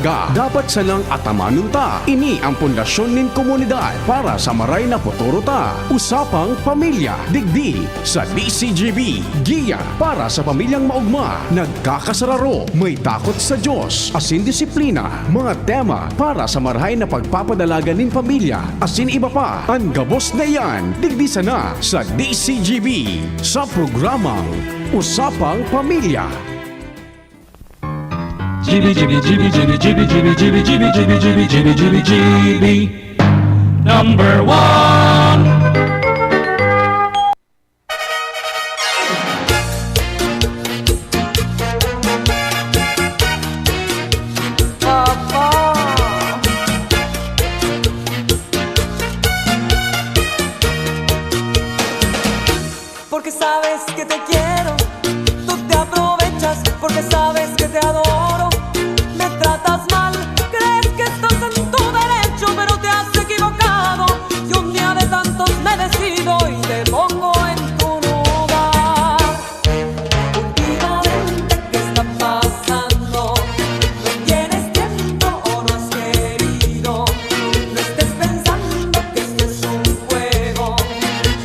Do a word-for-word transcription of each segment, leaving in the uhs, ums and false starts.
Ka. Dapat sanang atamanon ta. Ini ang pundasyon nin komunidad para sa maray na futuro ta. Usapang Pamilya, digdi sa D C G B. Giya para sa pamilyang maogma, nagkakasararo, may takot sa Diyos, asin disiplina. Mga tema para sa marahay na pagpapadalagan nin pamilya, asin iba pa. An gabos na iyan, digdi sana sa D C G B, sa programang Usapang Pamilya. G B, G B, G B, G B, G B, G B, G B, G B, G B, G B, G B, G B, G B, number one. Porque sabes que te quiero, tú te aprovechas, porque sabes que te adoro. Me tratas mal, crees que estás en tu derecho, pero te has equivocado. Si un día de tantos me decido y te pongo en tu lugar, últimamente, ¿qué está pasando? ¿No tienes tiempo o no has querido? No estés pensando que esto es un juego.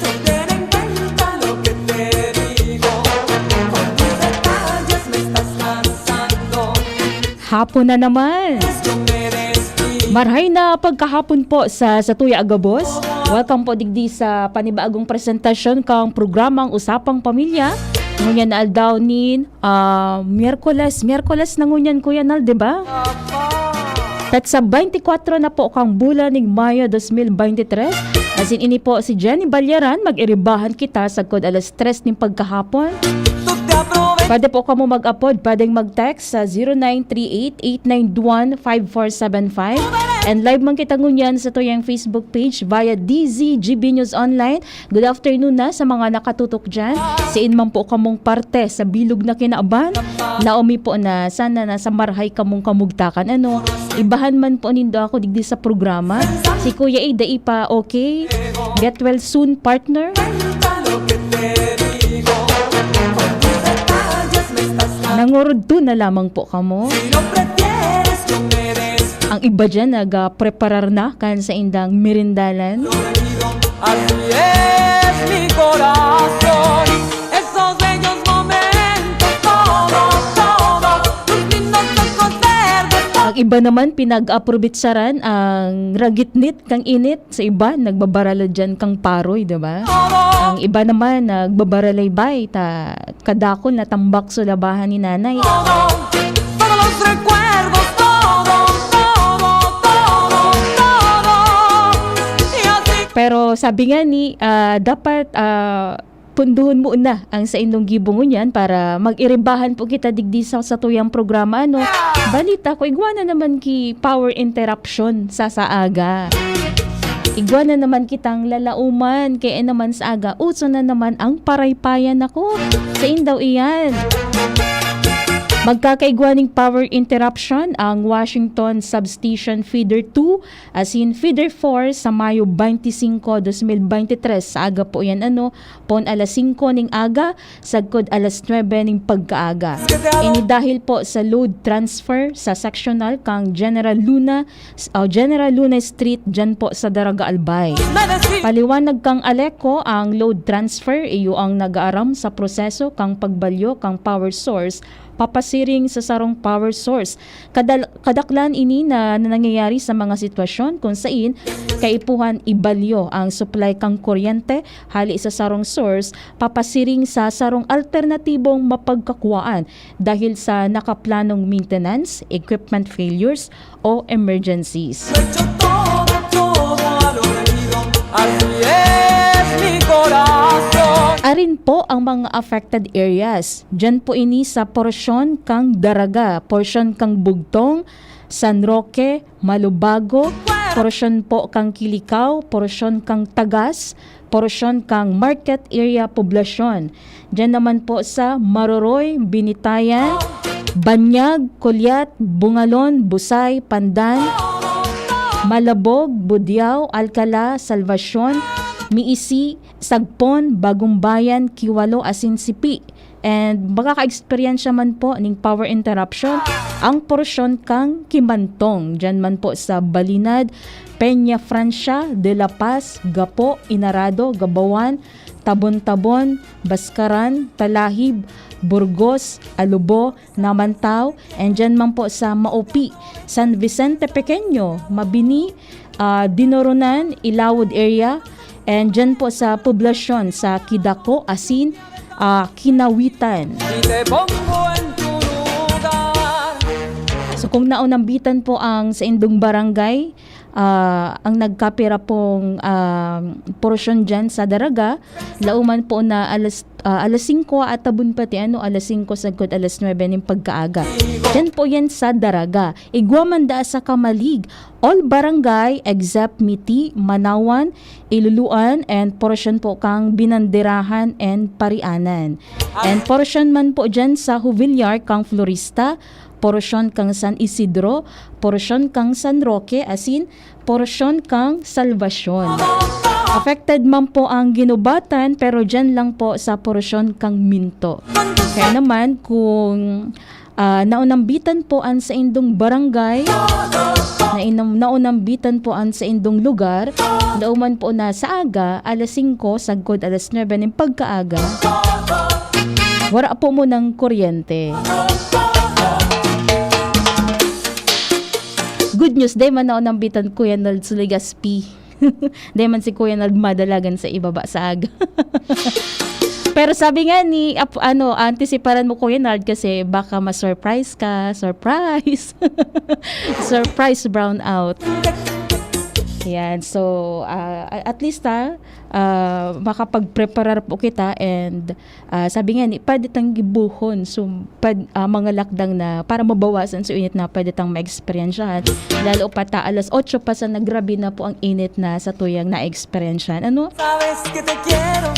Tú ten en cuenta lo que te digo. Con tus detalles me estás cansando. Hapon na naman. Marahay na pagkahapon po sa, sa tuya, gabos. Welcome po digdi sa panibagong presentasyon kang programang Usapang Pamilya. Ngunyan na aldaw nin, ah, Miyerkules. Miyerkules na ngunyan, Kuya Nal, di ba? Petsa twenty-four na po kang bulan ning Mayo dos mil veintitrés. Asin ini po si Jenny Balyaran, mag-iribahan kita sagkod alas tres nin pagkahapon. Pwede po kamo mag-apod, pwedeng mag-text sa zero nine three eight, eight nine one, five four seven five. And live man kita ngunyan sa tuyang Facebook page via D Z G B News Online. Good afternoon na sa mga nakatutok dyan. Siin man po kamong parte sa bilog na kinaban, naomi po na sana nasa marahay kamong kamugtakan. Ano, ibahan man po nindo ako digdi sa programa. Si Kuya A, dai pa okay. Get well soon, partner. Nangurudto na lamang po kamo. Ang iba dyan nagpreparar na kan saindang merindalan. Así es mi corazón. Esos bellos momentos, todo, todo. Tus lindos ojos verdes, todo. Ang iba naman, pinag-aprobitsaran ang ragitnit kang init. Sa iba, nagbabarala diyan kang paroy, di ba? Ang iba naman, nagbabaralay bay, ta kadakul na tambak sa labahan ni nanay. Todo, todos los recuerdos, todo, todo, todo, todo. Y así. Pero sabi nga ni, ah, dapat, ah, punduhon mo na ang saindong gibo ngunyan para mag-iribahan po kita digdi sa satuyang programa, ano? Balita ko, igwa na naman ki power interruption sa, sa aga. Igwa na naman kitang lalauman, kaya naman sa aga, uso na naman ang paraypayan ako. Sain daw iyan? Magkakaigwa ning power interruption ang Washington Substation Feeder two asin Feeder four sa Mayo twenty-five, dos mil veintitrés. Sa aga po yan, ano, pon alas singko ning aga, sagkod alas nuebe ning pagkaaga. Ini dahil po sa load transfer sa sectional kang General Luna, o General Luna Street, dyan po sa Daraga, Albay. Paliwanag kang Aleco, ang load transfer iyo ang nag-aaram sa proseso kang pagbalyo kang power source papasiring sa sarong power source. Kadal-, kadaklan ini na, na nangyayari sa mga sitwasyon kung sain kaipuhan ibalyo ang supply kang kuryente hali sa sarong source papasiring sa sarong alternatibong mapagkakuwaan dahil sa nakaplanong maintenance, equipment failures, o emergencies. Lo echo todo, todo al olvido. Así es mi corazón. Arin po ang mga affected areas. Diyan po ini sa porsyon kang Daraga, porsyon kang Bugtong, San Roque, Malubago, porsyon po kang Kilikao, porsyon kang Tagas, porsyon kang Market Area Poblacion. Diyan naman po sa Maroroy, Binitayan, Banyag, Colyat, Bungalon, Busay, Pandan, Malabog, Budiao, Alcala, Salvacion, Miisi, Sagpon, Bagumbayan, Kiwalo asin Sipi. And makaka-eksperyensya man po ning power interruption ang porsyon kang Kimantong. Diyan man po sa Balinad, Peña Francia, De La Paz, Gapo, Inarado, Gabawan, Tabon-Tabon, Bascaran, Talahib, Burgos, Alubo, Namantaw, and dyan man po sa Maupi, San Vicente Pequeño, Mabini, ah, Dinoronan, Ilawod area, and dyan po sa poblasyon sa Kidako, asin, ah, Kinawitan. Si te pongo en tu lugar. So, kung naunambitan po ang saindong barangay, ah, ang nagkapira pong, ah, porsyon dyan sa Daraga, lauman po na alas, ah, alas singko at tabon pati ano, alas singko sagkod alas nuebe nin pagkaaga. Dyan po yan sa Daraga. Igwa man daa sa Camalig, all barangay except Miti, Manawan, Iluluan, and porsyon po kang Binanderahan and Parianan. And porsyon man po dyan sa Jubillar kang Florista, porsyon kang San Isidro, porsyon kang San Roque, asin porsyon kang Salvacion. Affected man po ang Guinobatan, pero dyan lang po sa porsyon kang Minto. Kaya naman, kung, ah, naunambitan po ang saindong barangay, na inam-, naunambitan po ang saindong lugar, lauman po na sa aga, alas singko sagkod alas nuebe nin pagkaaga, wara po munang kuryente. Good news, dai man naunambitan, Kuya Nald, sa Legazpi. Dai man si Kuya Nald madalagan sa ibaba sa aga. Pero sabi nga ni, ap-, ano, antisiparan mo, Kuya Nald, kasi baka ma-surprise ka. Surprise! Surprise brownout. Yan. So, ah, a-, at least, ha, ah, makapag-preparar po kita and, ah, sabi nga ni, pwede tang gibohon. So, pwed-, ah, mga lakdang na para mabawasan so init na pwede tang maeksperiensyahan. Lalo pa ta alas otso pa sa nagrabi na po ang init na sa tuyang naeksperyensyahan. Ano? Sabes que te quiero,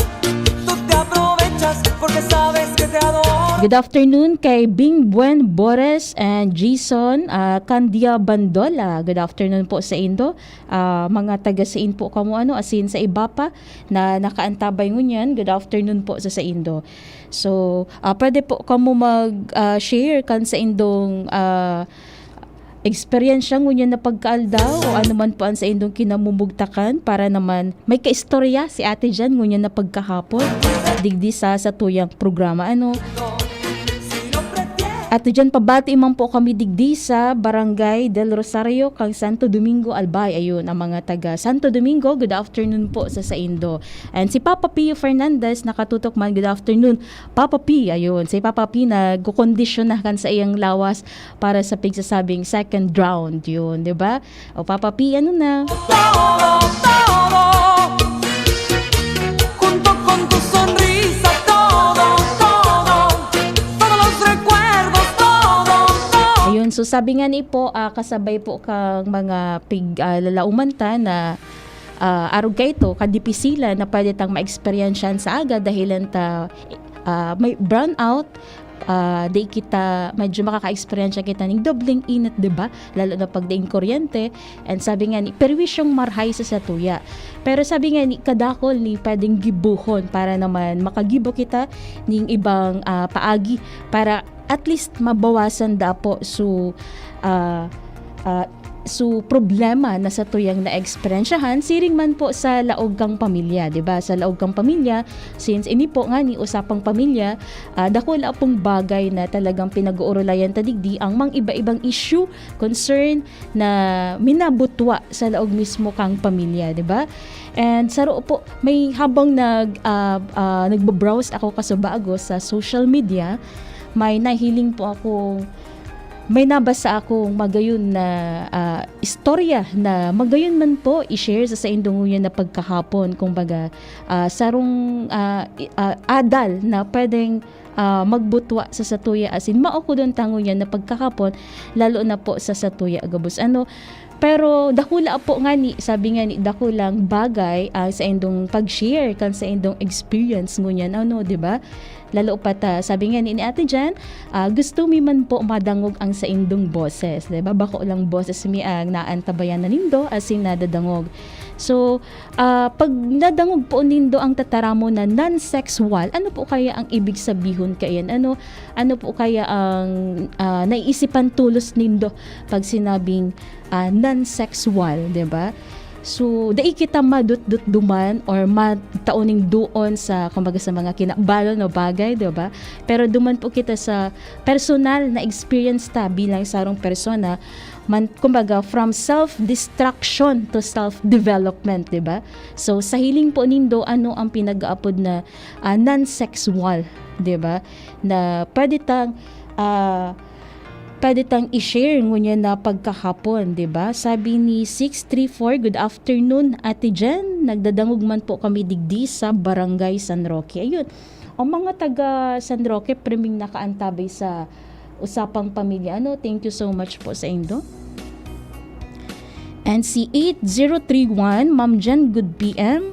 tú te aprovechas porque sabes que te adoro. Good afternoon kay Bing Buen Bores and Jason, ah, Candia Bandola. Good afternoon po sa indo. Ah, mga taga sain po kamo, ano, asin sa iba pa na nakaantabay ngunyan. Good afternoon po sa saindo. So, ah, pwede po kamo mag, ah, share kan saindong, ah, eksperyensya ngunyan na pagkaaldaw o ano man po ang saindong kinamumugtakan para naman may kaistorya si Ate Jan ngunyan na pagkahapon digdi sa satuyang programa, ano. Ate Jan, pabati man po kami digdi sa Barangay Del Rosario, kang Santo Domingo, Albay. Ayun, ang mga taga Santo Domingo, good afternoon po sa saindo. And si Papa Pio Fernandez, nakatutok man, good afternoon. Papa P, ayun. Si Papa P nagkukondisyon na kan sa iyang lawas para sa pigsasabing second round, yun, di ba? O, Papa P, ano na? Todo, todo, junto con tu sonrisa, todo, todo, todos los recuerdos, todo, todo. Ayun, so sabi nga ni po, ah, kasabay po kang mga pig-, ah, lalauman ta na, ah, arog kaito, kadipisilan na pwede tang maeksperiensyahan sa aga dahilan ta, ah, may brownout, ah, di kita, medyo makaka-eksperyensya kita ning dobleng init, di ba? Lalo na pag daing kuryente. And sabi nga ni, perwisyong marhay sa satuya. Pero sabi nga ni, kadakol ni pwedeng gibohon para naman makagibo kita ning ibang, ah, paagi para at least mabawasan da po so, ah, ah, so problema na satuyang naeksperyensyahan, siring man po sa laog kang pamilya, di ba? Sa laog kang pamilya, since ini po nga ni usapang pamilya, ah, dakula pong bagay na talagang pinag-uurulayan ta digdi ang mang iba-ibang issue, concern na minabutwa sa laog mismo kang pamilya, di ba? And saro po, may habang nag, ah, ah, nagbabrowse ako kasubago sa social media, may nahiling po ako, may nabasa akong magayon na, ah, istorya na magayon man po i-share sa saindong ngunyan na pagkahapon. Kumbaga, ah, sarong, ah, i-, ah, adal na pwedeng, ah, magbutwa sa satuya asin maokodon ta ngunyan na pagkahapon, lalo na po sa satuya gabos. Ano, pero dakula po nga ni, sabi nga ni, dakulang bagay ang saindong pag-share kan saindong experience ngunyan, ano, di ba? Lalo pa ta, sabi nga ni, ni Ate Jan, ah, "Gusto mi man po madangog ang saindong boses." Di ba? Bako lang boses mi ang naantabayan na nindo, asin nadadangog. So, ah, pag nadangog po nindo ang tataramon na non-sexual, ano po kaya ang ibig sabihon kaiyan? Ano, ano po kaya ang, ah, naiisipan tulos nindo pag sinabing, ah, non-sexual, di ba? So, dai kita madutdut duman or matao ning duon sa, kumbaga, sa mga kinabalan o bagay, di ba? Pero duman po kita sa personal na experience ta bilang sarong persona, man, kumbaga, from self-destruction to self-development, di ba? So, sa hiling po nindo, ano ang pinag-aapod na, ah, non-sexual, di ba? Na pwede tang, ah, pwede tang i-share ngunyan na pagkahapon, di ba? Sabi ni six three four, "Good afternoon, Ate Jen. Nagdadangog man po kami digdi sa Barangay San Roque." Ayun. Ang mga taga San Roque, priming nakaantabay sa Usapang Pamilya. Ano, thank you so much po sa indo. And si eight zero three one, "Ma'am Jen, good P M."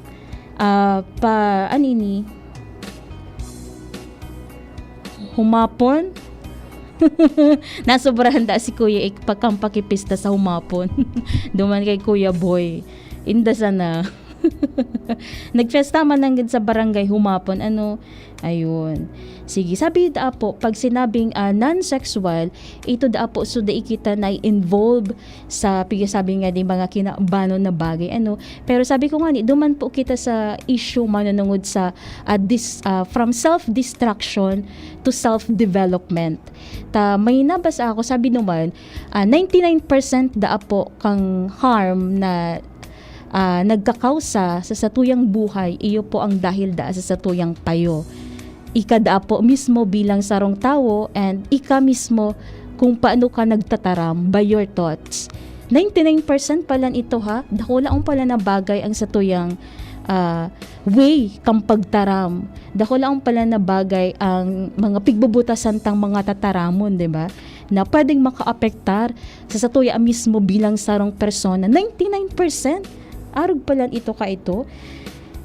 Ah, pa, ano ini? Humapon? Nasobrahan da si Kuya Ik, pagkampakipista sa humapon. Duman kay Kuya Boy. Inda sana. Nagfiesta man nanggad sa barangay humapon. Ano? Ayun. Sige, sabi da po, pag sinabing, ah, non-sexual, ito da po, so dai kita na-involve sa, pigasabi nga di mga kinabanon na bagay, ano. Pero sabi ko nga ni, duman po kita sa issue manunungod sa, ah, dis-, ah, from self-destruction to self-development. Ta, may nabasa ako, sabi naman, ah, ninety-nine percent da po kang harm na, ah, nagkakausa sa satuyang buhay, iyo po ang dahil da sa satuyang payo. Ika da po mismo bilang sarong tawo and ika mismo kung paano ka nagtataram by your thoughts. Ninety-nine percent palan ito, ha, dakulaon pala na bagay ang satuyang, ah, way kang pagtaram. Dakulaon pala na bagay ang mga pigbubutasan tang mga tataramon, di ba? Na pwedeng makaapektar sa satuya mismo bilang sarong persona. Ninety-nine percent, arog palan ito ka ito.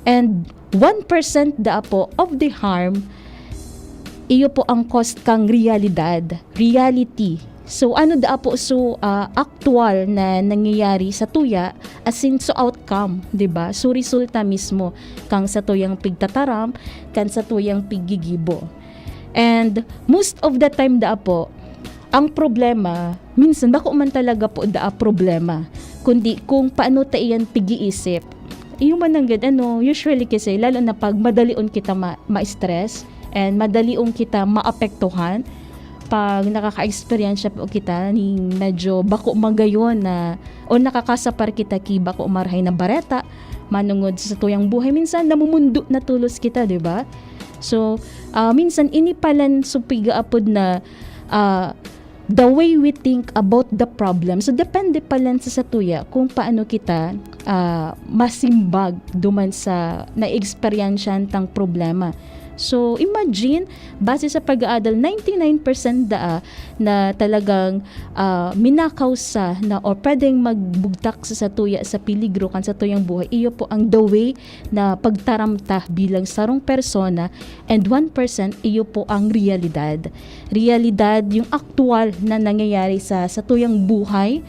And one percent da po of the harm, iyo po ang cost kang realidad, reality. So, ano da po so, ah, aktual na nangyayari sa tuya, asin so outcome, di ba? So, resulta mismo kang sa tuyang pigtataram, kan sa tuyang piggigibo. And most of the time da po, ang problema, minsan bako man talaga po daa problema, kundi kung paano ta iyan pig-iisip. Iyo man nanggad, ano, usually kasi, lalo na pag madalion kita ma-, ma-stress, and madalion kita maapektuhan, pag nakaka-eksperyensya po kita ning medyo bako magayon na, o nakakasapar kita ki bako marahay na bareta, manungod sa tuyang buhay, minsan namumundo na tulos kita, di ba? So, ah, minsan ini palan so pigaapod na, ah, the way we think about the problem. So, depende palan sa satuya kung paano kita, ah, masimbag duman sa naeksperyensyahan tang problema. So, imagine, base sa pag-aadal, ninety-nine percent daa na talagang, ah, minakausa na o pwedeng magbugtak sa satuya sa peligro kan satuyang buhay. Iyo po ang the way na pagtaram ta bilang sarong persona, and one percent iyo po ang realidad. Realidad, yung aktual na nangyayari sa satuyang buhay,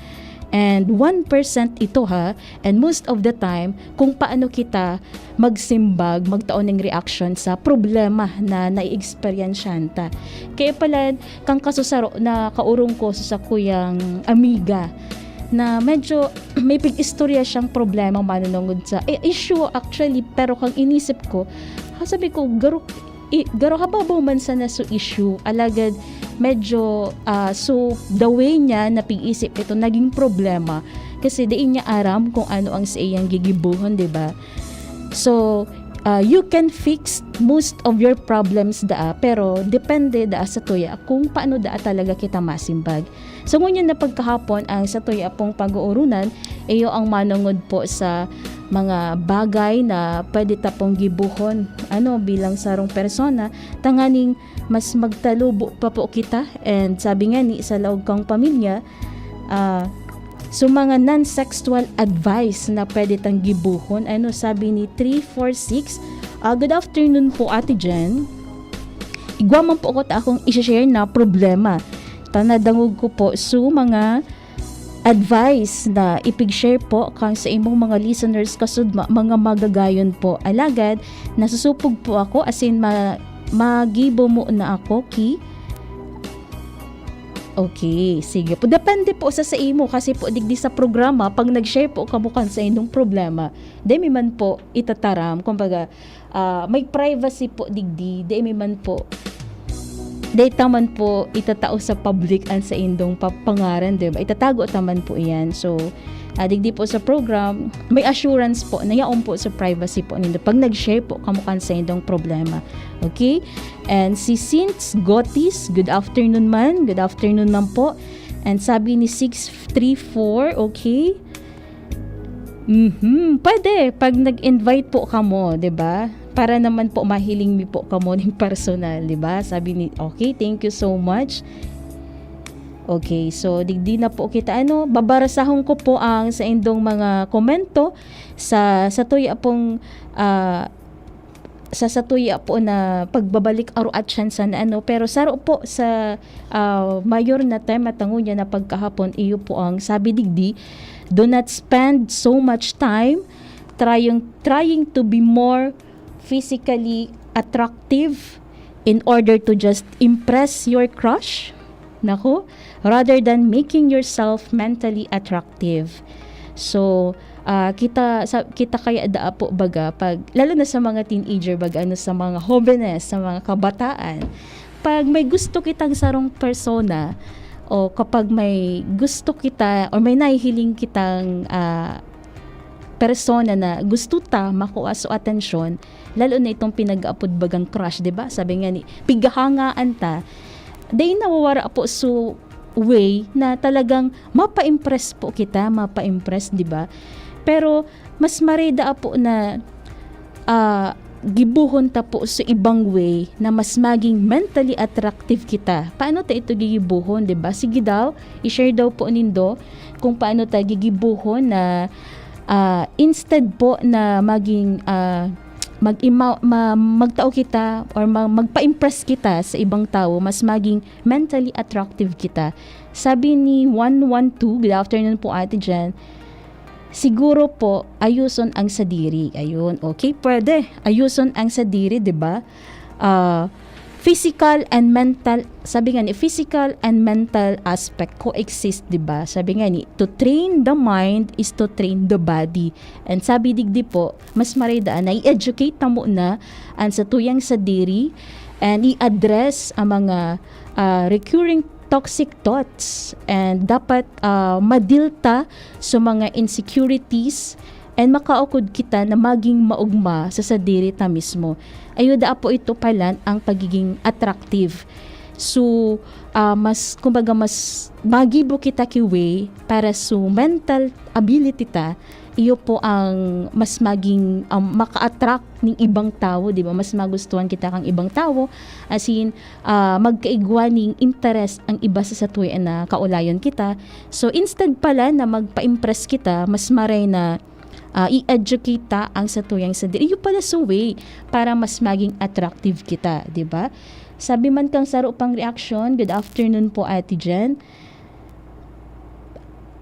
and one percent ito, ha, and most of the time, kung paano kita magsimbag, magtao ning reaksyon sa problema na nai-eksperyensyahan ta. Kaya pala, kang kasusaro na kaurong ko sa sakuyang amiga na medyo may pig-istorya siyang problema manunungod sa, eh, issue actually, pero kang inisip ko, ah, sabi ko, garo, i-, garo hababaw man sana so issue, alagad medyo, ah, so the way niya na pig-isip ito naging problema kasi dai niya aram kung ano ang sa iyang gigibuhon, di ba? So, ah, you can fix most of your problems daa, pero depende daa sa tuya kung paano daa talaga kita masimbag. So, ngunyan na pagkahapon, ang satuya pong pag-uurunan, iyo ang manungod po sa mga bagay na pwede ta pong gibuhon, ano, bilang sarong persona, tanganing mas magtalubo pa po kita. And sabi nga ni, sa laog kang pamilya, ah, so mga non-sexual advice na pwede tang gibuhon, ano, sabi ni three four six, ah, "Good afternoon po, Ate Jen." Igwa man po ko ta akong i-share na problema. Ta nadangog ko po, so, mga advice na ipig-share po kan sa imong mga listeners kasudma, mga magagayon po. Alagad, nasusupog po ako, as in, ma-, magibo mo na ako, ki? Okay, sige po. Depende po sa, sa imo, kasi po, digdi sa programa, pag nag-share po kamo kan sa inyong problema, dai mi man po itataram, kumbaga, ah, may privacy po digdi, dai mi man po, dai ta man po itatao sa public an saindong pa-, pangaran, di ba? Itatago ta man po iyan. So, ah, digdi po sa program, may assurance po na yaon po sa privacy po nindo pag nag-share po kamo kan saindong problema. Okay? And si Since Gotis, good afternoon man. Good afternoon man po. And sabi ni six three four, okay? Mhm, pwede pag nag-invite po kamo, 'di ba? Para naman po mahiling mi po kamo ning personal, 'di ba? Sabi ni, okay, thank you so much. Okay, so digdi na po kita, ano, babarasahon ko po ang saindong mga komento sa, sa tuya pong, ah, sa satuya po na pagbabalik aro at tsansa na ano, pero saro po sa, ah, mayor na tema ta ngunyan na pagkahapon, iyo po ang sabi digdi, "Do not spend so much time trying, trying to be more physically attractive in order to just impress your crush." Naku, rather than making yourself mentally attractive. So, ah, kita sa, kita kaya daa po baga pag, lalo na sa mga teenager baga, ano, sa mga hobenes, sa mga kabataan, pag may gusto kitang sarong persona o kapag may gusto kita or may nahihiling kitang, ah, persona na gusto ta makua so atensyon, lalo na itong pinag-aapod bagang crush, 'di ba? Sabi nga ni, pighahangaan ta, dai nawawara po so way na talagang mapa-impress po kita, mapa-impress, 'di ba? Pero mas mareda po na, ah, gibohon ta po sa ibang way na mas maging mentally attractive kita. Paano ta ito gigibohon, 'di ba? Sige daw, i-share daw po nindo kung paano ta gigibohon na, ah, instead po na maging, ah, mag-ima-, ma-, magtao kita or ma-, magpa-impress kita sa ibang tawo, mas maging mentally attractive kita. Sabi ni one one two, good afternoon po, Ate Jen. Siguro po, ayuson ang sadiri. Ayun, okay, pwede. Ayuson ang sadiri, 'di ba? Ah, physical and mental, sabi nga ni, physical and mental aspect coexist, 'di ba? Sabi nga ni, "To train the mind is to train the body." And sabi digdi po, mas mareda na i-educate ta muna an satuyang sadiri and i-address ang mga, ah, recurring toxic thoughts, and dapat, ah, ma-deal ta sa mga insecurities, and makaukod kita na maging maogma sa sadiri ta mismo. Ayuda po ito palan ang pagiging attractive. So, ah, mas, kumbaga, mas magibo kita ki way para sa mental ability ta, iyo po ang mas maging, um, maka-attract ning ibang tawo, 'di ba? Mas magustuhan kita kang ibang tawo, as in, ah, magkaigwa ning interes ang iba sa satuya na kaulayon kita. So, instead pala na magpa-impress kita, mas maray na, ah, i-educate ta ang satuyang sadiri. Iyo pala so way para mas maging attractive kita, 'di ba? Sabi man kang saro pang reaksyon, "Good afternoon po, Ate Jen."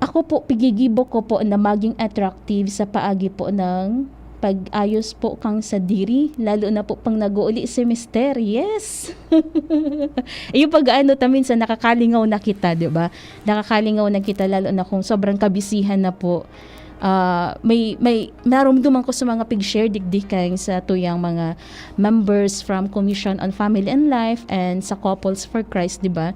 Ako po, pigigibo ko po na maging attractive sa paagi po ng pag-ayos po kang sadiri, lalo na po pang nag-uuli si mister. Yes! Yung pag-ano ta, minsan nakakalingaw na kita, di ba? Nakakalingaw na kita, lalo na kung sobrang kabisihan na po. Ah, may, may narumduman ko sa mga pig-share digdi kan sa tuyang mga members from Commission on Family and Life and sa Couples for Christ, di ba?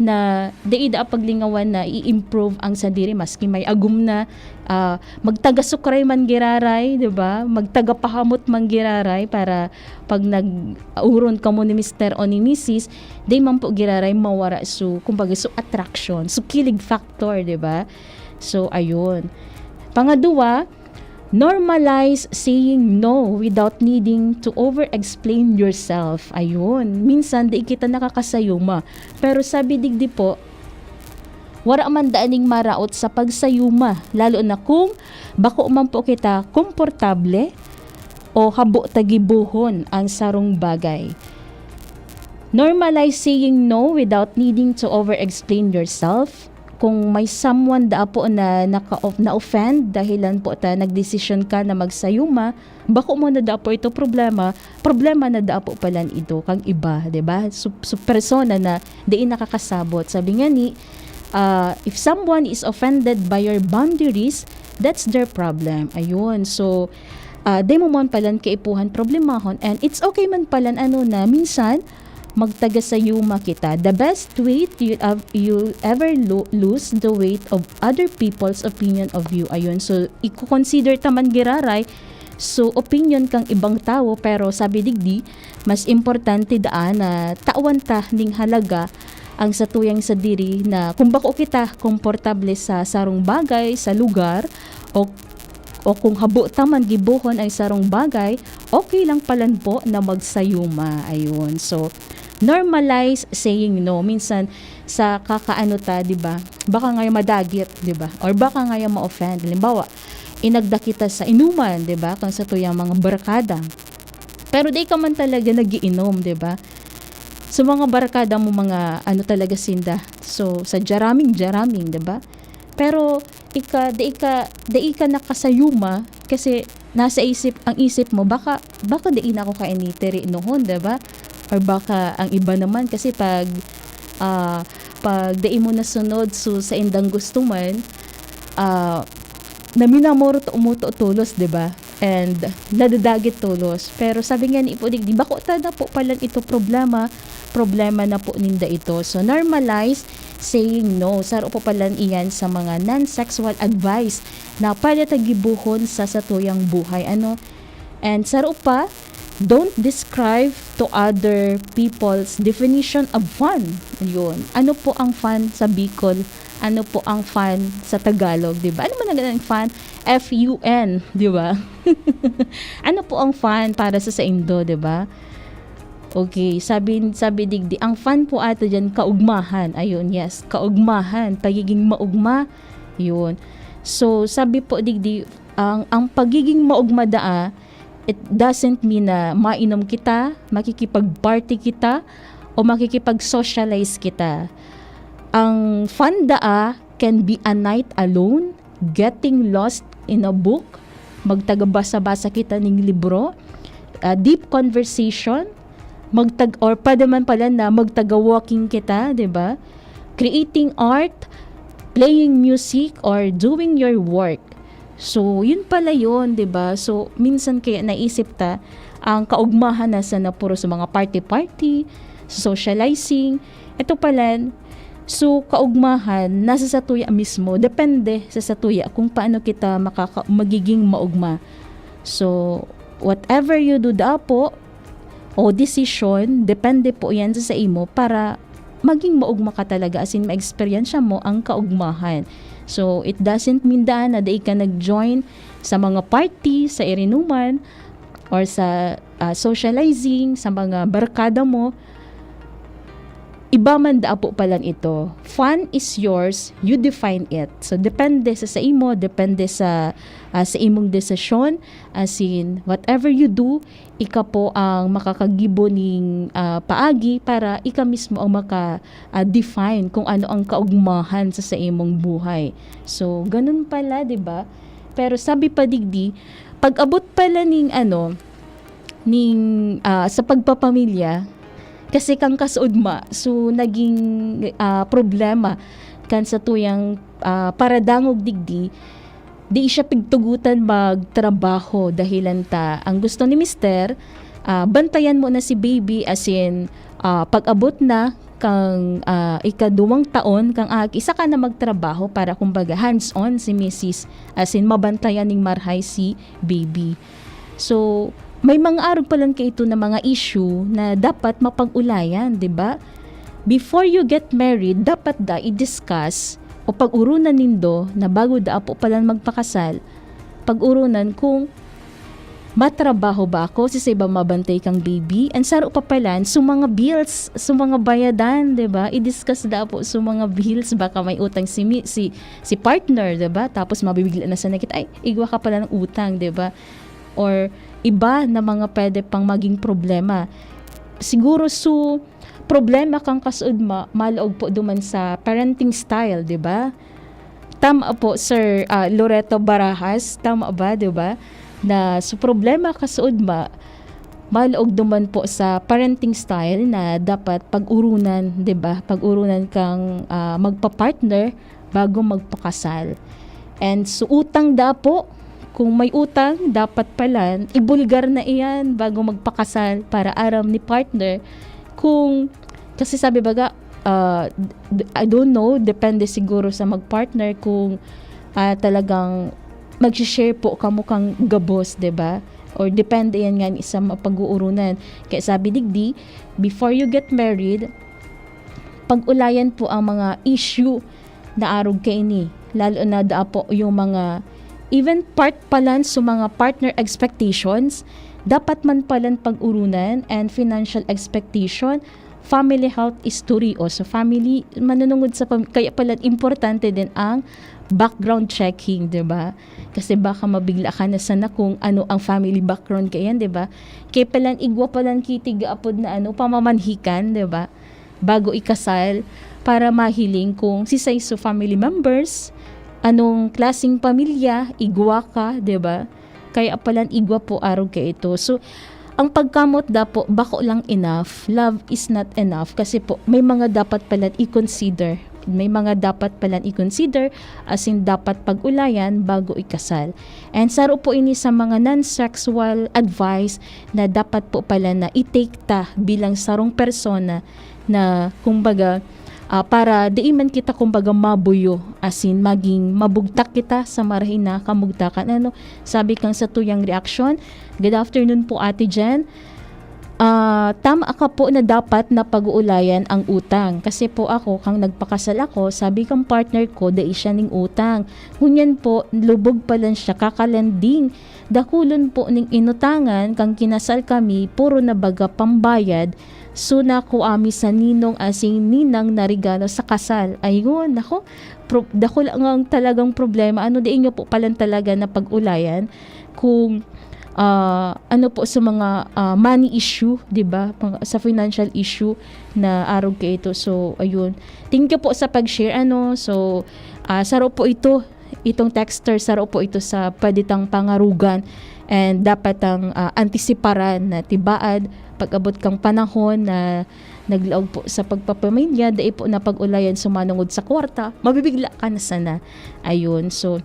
Na dai daa paglingawan na i-improve ang sadiri maski may agom na, ah, magtaga-sukray man giraray, di ba? Magtaga-pahamot man giraray para pag nag-uron kamo ni mister o ni misis, di man po giraray mawara so, kumbaga, so attraction, so kilig factor, di ba? So, ayun. Pangaduwa, normalize saying no without needing to over-explain yourself. Ayun. Minsan, di kita nakakasayuma. Pero sabi digdi po, wara man daan ning maraot sa pagsayuma, lalo na kung bako man po kita komportable o habo ta gibohon ang sarong bagay. Normalize saying no without needing to over-explain yourself. Kung may someone daa po na naka-, na-offend dahilan po ta nagdesisyon ka na magsayuma, bako mo na daa po ito problema, problema na daa po palan ito kang iba, di ba? So, so persona na di nakakasabot. Sabi nga ni, ah, if someone is offended by your boundaries, that's their problem. Ayun. So, ah, di mo man palan kaipuhan problemahon, and it's okay man palan ano na minsan magtagasayuma kita. The best weight you have, you ever lo-, lose the weight of other people's opinion of you. Ayun. So, i-consider ta man giraray. So, opinion kang ibang tawo, pero sabi digdi, mas importante daan na tawan ta ning halaga ang satuyang sadiri na kung bako kita komportable sa sarong bagay, sa lugar, o, o kung habo ta man gibohon ang sarong bagay, okay lang palan po na magsayuma. Ayun. So, normalize saying no. Minsan, sa kakaano ta, di ba? Baka ngayon madagit, di ba? Or baka ngayon ma-offend. Halimbawa, inagda kita sa inuman, di ba? Kang satuyang mga barkada. Pero di ka man talaga nagiinom, di ba? So, mga barkada mo, mga ano talaga sinda. So, sa jaraming-jaraming, di ba? Pero, ika, di ka, di ka nakasayuma kasi nasa isip, ang isip mo, baka, baka di na ako kainitiri noon, di ba? Or baka ang iba naman, kasi pag, ah, pag di mo nasunod, so, sa indang gusto man, ah, naminamor to, umuto tolos, di ba? And nadadagit tolos. Pero sabi nga ni Ipo Digdi, bako ta na po palan ito problema, problema na po ninda ito. So, normalize saying no. Saro po palan iyan sa mga non-sexual advice na pwede ta gibohon sa satuyang buhay. Ano? And saro pa, don't describe to other people's definition of fun. Yun. Ano po ang fun sa Bicol? Ano po ang fun sa Tagalog, di ba? Ano man ang fun? F U N, di ba? Ano po ang fun para sa saindo, di ba? Okay, sabi, sabi digdi, ang fun po ato dyan, kaugmahan. Ayun, yes, kaugmahan, pagiging maugma, yun. So, sabi po digdi, ang, ang pagiging maugma daa, it doesn't mean na mainom kita, makikipag-party kita, o makikipag-socialize kita. Ang fun daa can be a night alone, getting lost in a book, magtagabasa-basa kita ning libro, ah, deep conversation, magtag-, or pwede man pala na magtaga-walking kita, di ba? Creating art, playing music, or doing your work. So, yun pala yun, di ba? So, minsan kaya naisip ta, ang kaugmahan nasa na puro sa mga party-party, sa socializing. Ito pala, so, kaugmahan nasa satuya mismo. Depende sa satuya kung paano kita makaka-, magiging maugma. So, whatever you do, dapo, o desisyon, depende po yan sa, sa imo para maging maugma ka talaga, as in, ma-experience mo ang kaugmahan. So, it doesn't mean daan na dai ka nag-join sa mga party, sa irinuman, or sa, ah, socializing, sa mga barkada mo. Iba man daa po palan ito. Fun is yours, you define it. So, depende sa, sa imo, depende sa, ah, sa imong desisyon, as in, whatever you do, ika po ang makakagibo ning, ah, paagi para ika mismo ang maka, ah, define kung ano ang kaugmahan sa, sa imong buhay. So, ganun pala, di ba? Pero sabi pa digdi, pag-abot pala ning ano, ning, ah, sa pagpapamilya, kasi kang kasuodma, so naging, ah, problema kan satuyang, ah, paradangog digdi, di siya pigtugutan magtrabaho dahilan ta ang gusto ni mister, ah, bantayan mo na si baby, as in, ah, pag-abot na kang, ah, ikaduwang taon kang aki, saka na magtrabaho para kumbaga hands-on si misis, as in mabantayan ning marhay si baby. So, may mga arog palan kaito na mga issue na dapat mapag-ulayan, di ba? Before you get married, dapat da i-discuss o pag-urunan nindo na bago da apo palan magpakasal, pag-urunan kung matrabaho ba ako, si sa iba mabantay kang baby, and saro pa palan, so mga bills, so mga bayadan, di ba? I-discuss da apo so mga bills, baka may utang si, mi- si, si partner, di ba? Tapos mabibigla na sana kita, ay, igwa ka pala ng utang, di ba? Or iba na mga pwede pang maging problema. Siguro, so, problema kan kasuodma, malaog po duman sa parenting style, di ba? Tama po, Sir, ah, Loreto Barajas, tama ba, di ba? Na sa problema kasuodma, malaog duman po sa parenting style na dapat pag-urunan, di ba? Pag-urunan kang, ah, magpa-partner bago magpakasal. And so, utang da po, kung may utang, dapat palan, ibulgar na iyan bago magpakasal para aram ni partner kung, kasi sabi baga, ah, d-, I don't know, depende siguro sa magpartner kung, ah, talagang magsishare po kamo kang gabos, 'di ba? Or depende yan nga sa mapag-uurunan. Kaya sabi digdi, before you get married, pag-ulayan po ang mga issue na arog kaini. Lalo na daa po yung mga, even part palan sa mga partner expectations, dapat man palan pag-urunan and financial expectation, family health history o sa family, manunungod sa pam-, kaya pala importante din ang background checking, 'di ba? Kasi baka mabigla ka na sana kung ano ang family background kayan, 'di ba? Kaya palan igwa palan kitiga apod na ano, pamamanhikan, 'di ba? Bago ikasal, para mahiling kung sisay so family members, anong klaseng pamilya, igwa ka, 'di ba? Kaya palan igwa po arog kaito. So, ang pagkamot dapo, bako lang enough. Love is not enough. Kasi po, may mga dapat palan i-consider. May mga dapat palan i-consider, as in dapat pag-ulayan bago ikasal. And saro po ini sa mga non-sexual advice na dapat po pala na i-take ta bilang sarong persona na, kumbaga, ah, para di man kita, kumbaga, mabuyo, as in, maging mabugtak kita sa marahay na kamugtakan. Ano, sabi kang sa tuyang reaksyon, "Good afternoon po, Ate Jen. Ah, tama ka po na dapat na pag-uulayan ang utang. Kasi po ako, kang nagpakasal ako, sabi kang partner ko, dai siya ning utang. Ngunyan po, lubog pa lang siya, kakalending. Dakulon po ning inutangan, kang kinasal kami, puro na baga pambayad. So, nakua mi sa ninong asin ninang na regalo sa kasal." Ayun, nako, pro-, dakula nga ang talagang problema. Ano, diin nyo po palan talaga na pag-ulayan kung, ah, ano po sa mga, ah, money issue, di ba? Mga, sa financial issue na arog kaito. So, ayun. Thank you po sa pag-share, ano. So, ah, saro po ito, itong texter, saro po ito sa pwede tang pangarugan. And dapat ang, ah, antisiparan na tibaad pag-abot kang panahon na naglaog po sa pagpapamilya, dai po na pag-ulayan sumanungod sa kwarta, mabibigla ka na sana. Ayun, so,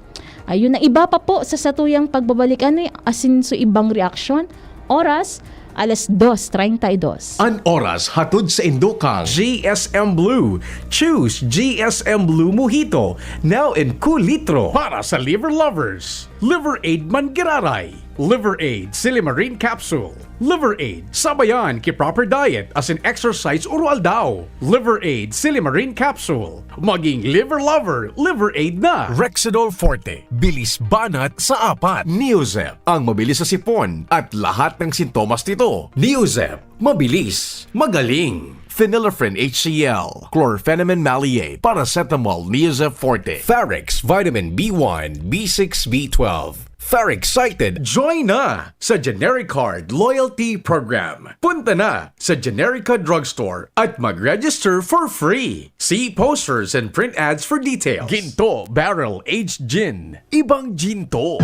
ayun, na iba pa po sa satuyang pagbabalik, ano y-, asin so ibang reaksyon? Oras, alas dos treinta y dos. An oras hatod saindo kan G S M Blue. Choose G S M Blue Mojito, now in Cool Litro. Para sa liver lovers, Liver Aid man giraray. Liver Aid Silimarin Capsule. Liver Aid, sabayan ki proper diet asin exercise oro-aldaw. Liver Aid Silimarin Capsule. Maging liver lover, Liver Aid na. Rexidol Forte, bilis banat sa apat. Neozep, ang mabilis sa sipon at lahat ng sintomas nito. Neozep, mabilis, magaling. Phenylephrine H C L, chlorphenamine maleate, paracetamol, Neozep Forte, Farex, vitamin B one, B six, B twelve. Farex Excited, join na sa Generic Card Loyalty Program. Punta na sa Generica Drugstore at mag-register for free. See posters and print ads for details. Ginto Barrel Aged Gin. Ibang gin to.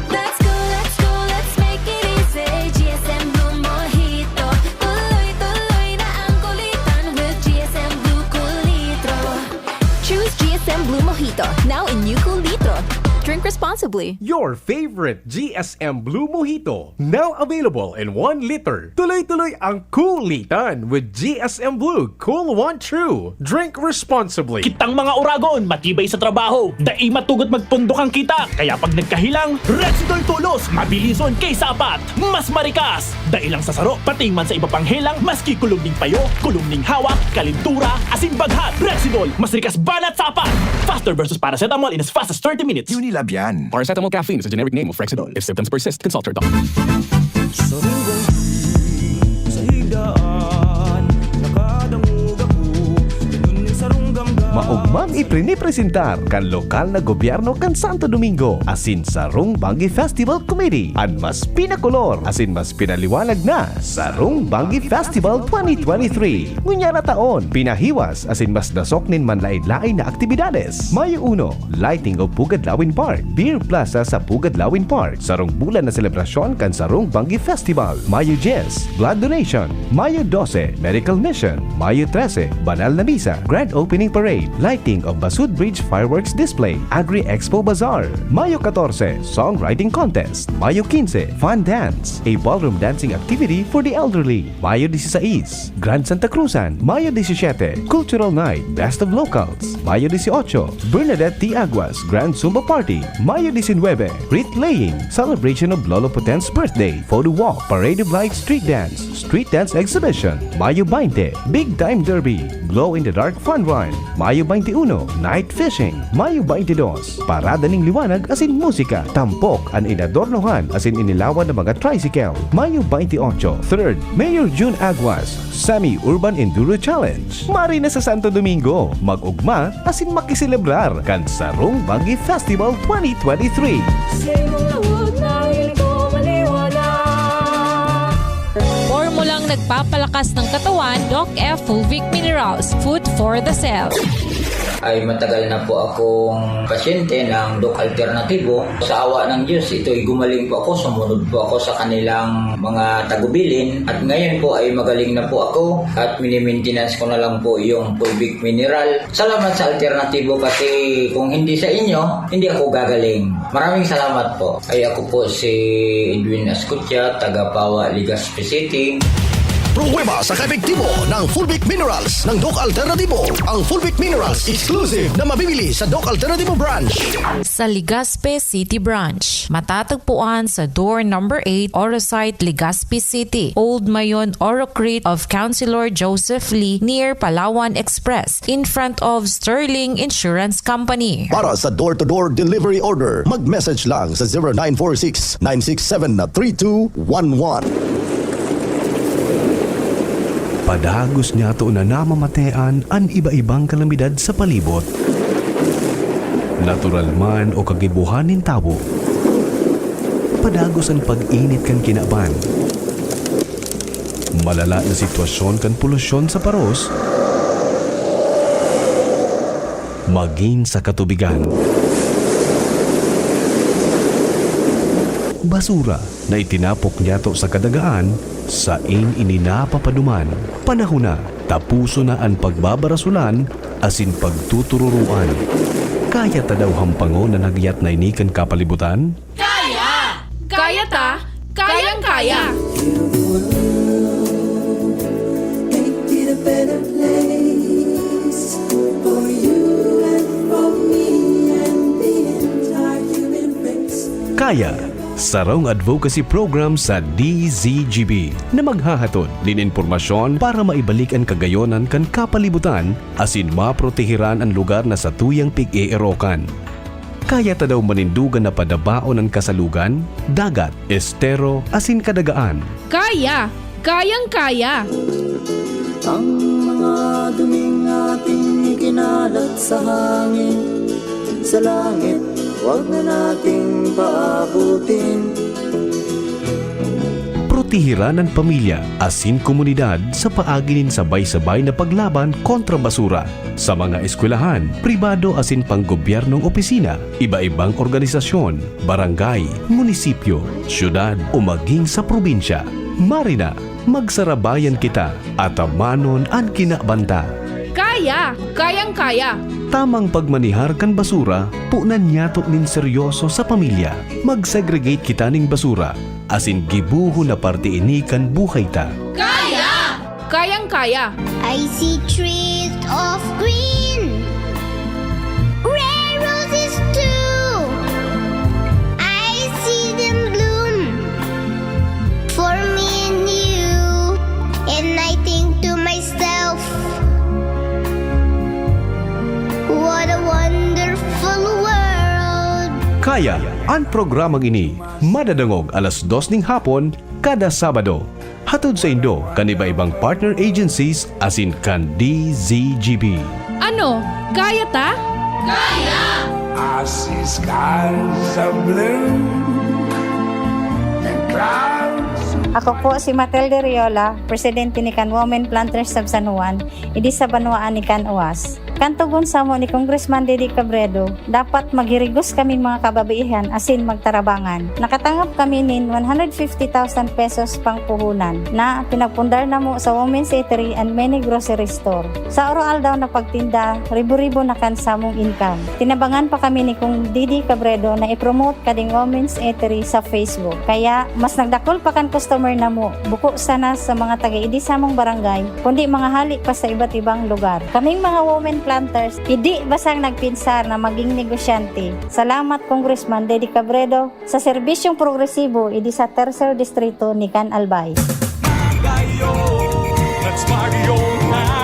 Let's go, let's go, let's make it easy. G S M Blue Mojito. Tuloy-tuloy na ang kulitan with G S M Blue Cool Litro. Choose G S M Blue Mojito, now in new Cool Litro. Drink responsibly. Your favorite G S M Blue Mojito, now available in one liter. Tuloy-tuloy ang kulitan with G S M Blue Cool One True. Drink responsibly. Kitang mga oragon, matibay sa trabaho, dai matugot magpundok ang kita. Kaya pag nagkahelang, Rexidol Tolos, mabilison kay sapat, mas marikas. Dai lang sa saro, pati man sa iba pang helang, maski kulom ning payo, kulom ning hawak, kalentura, asin baghat. Rexidol, mas rikas banat sapat. Faster versus paracetamol in as fast as thirty minutes. Unilab yan. Paracetamol caffeine is a generic name of Rexidol. If symptoms persist, consult your doctor. Sa hugay, sa higdaan, nakadangog ako, ganun yung sarong gamgam. Maogma Iprinipresentar kan lokal na gobyerno kan Santo Domingo asin Sarong Banggi Festival Committee an mas pinakolor asin mas pinaliwanag na Sarong Banggi Festival twenty twenty-three. Ngunyan na taon, pinahiwas asin mas dasok nin manlaen-laen na aktibidades. Mayo uno, lighting of Pugad Lawin Park, Beer Plaza sa Pugad Lawin Park, sarong bulan na selebrasyon kan Sarong Banggi Festival. Mayo dyes, blood donation. Mayo dose, medical mission. Mayo trese, banal na misa, grand opening parade, lighting of Basud Bridge fireworks display, Agri Expo Bazaar. Mayo katorse, songwriting contest. Mayo kinse, fun dance, a ballroom dancing activity for the elderly. Mayo disisais, Grand Santa Cruzan. Mayo disisiete, cultural night, best of locals. Mayo dieciocho, Bernadette T. Aguas Grand Zumba Party. Mayo diecinuebe, wreath laying, celebration of Lolo Potent's birthday, photo walk, parade of lights, street dance, street dance exhibition. Mayo baynte, Big Time Derby, glow in the dark fun run. Mayo baynte uno, night fishing. Mayo baynte dos, parada ning liwanag asin musika. Tampok an inadornohan asin inilawan na mga tricycle. Mayo baynte otso, third, Mayor Jun Aguas, Semi-Urban Enduro Challenge. Mari na sa Santo Domingo, mag-ugma asin makiselebrar kan Sarong Banggi Festival twenty twenty-three. Formulang nagpapalakas ng katawan, Doc F Fulvic Minerals, food for the cell. Ay matagal na po akong pasyente ng Doc Alternatibo. Sa awa ng Diyos, ito'y gumaling po ako, sumunod po ako sa kanilang mga tagubilin. At ngayon po ay magaling na po ako at minimintenance ko na lang po yung fulvic mineral. Salamat sa Alternatibo kasi kung hindi sa inyo, hindi ako gagaling. Maraming salamat po. Ay ako po si Edwin Ascutia, taga Pawa, Legazpi City. Pruweba sa kaepektibo ng Fulvic Minerals ng Doc Alternatibo. Ang Fulvic Minerals exclusive na mabibili sa Doc Alternatibo Branch. Sa Legazpi City Branch. Matatagpuan sa door number eight, Orosite, Legazpi City, Old Mayon, Orocrete of Councilor Joseph Lee near Palawan Express, in front of Sterling Insurance Company. Para sa door-to-door delivery order, mag-message lang sa zero nine four six, nine six seven, three two one one. Padagos niyato na namamatean an iba-ibang kalamidad sa palibot. Natural man o kagibohan nin tawo. Padagos an pag-init kan kinaban. Malala na sitwasyon kan polusyon sa paros. Magin sa katubigan. Basura na itinapok niyato sa kadagaan, sain ini napapaduman. Panahon na, tapuson na an pagbabarasolan asin pagtutururoan. Kaya ta daw hampangon an hagyat na ini kan kapalibutan? Kaya! Kaya ta! Kayang-kaya! Kaya, sarong advocacy program sa D Z G B na maghahatod nin impormasyon para maibalik an kagayonan kan kapalibutan asin maproteheran an lugar na satuyang pig-eerokan. Kaya ta daw manindugan na padabaon an kasalugan, dagat, estero, asin kadagaan. Kaya! Kayang-kaya! Ang mga duming ating ikinalat sa hangin, sa langit, huwag na nating paabutin. Proteheran an pamilya asin komunidad sa paagi nin sabay-sabay na paglaban kontra basura. Sa mga eskwelahan, pribado asin panggobyernong opisina, iba-ibang organisasyon, barangay, munisipyo, syudad o maging sa probinsya, mari na, magsarabayan kita, atamanon an kinabanta. Kaya! Kayang-kaya! Tamang pagmanihar kan basura, punan niyato nin seryoso sa pamilya. Mag-segregate kita nin basura, asin gibohon na parte ini kan buhay ta. Kaya! Kayang-kaya! I see trees of green, red roses too. I see them bloom for me and you, and I think to myself, what a wonderful world. Kaya, an programang ini madadangog alas dos ning hapon kada Sabado. Hatod saindo kan iba-ibang partner agencies asin kan D Z G B. Ano? Kaya ta? I see skies of blue and clouds. Ako po si Matilde Riola, presidente ni kan Women Planters of San Juan, idi sa banwaan ni kan Uas. Kan tugon samo ni Congressman Didi Cabredo, dapat maghirigos kaming mga kababaihan asin magtarabangan. Nakatangap kami nin one hundred fifty thousand pesos pangpuhunan na pinagpundar namo sa Women's Eatery and many grocery store. Sa oro-aldaw na pagtinda, ribo-ribo na kan samong income. Tinabangan pa kami ni Kong Didi Cabredo na i-promote kading Women's Eatery sa Facebook. Kaya, mas nagdakul pa kan customer namo, buko sana sa mga taga-idi samong barangay, kundi mga hali pa sa iba't ibang lugar. Kaming mga women planters, idi basang nagpinsar na maging negosyante. Salamat, Congressman Didi Cabredo, sa serbisyong progresibo idi sa Tercer Distrito ni kan Albay.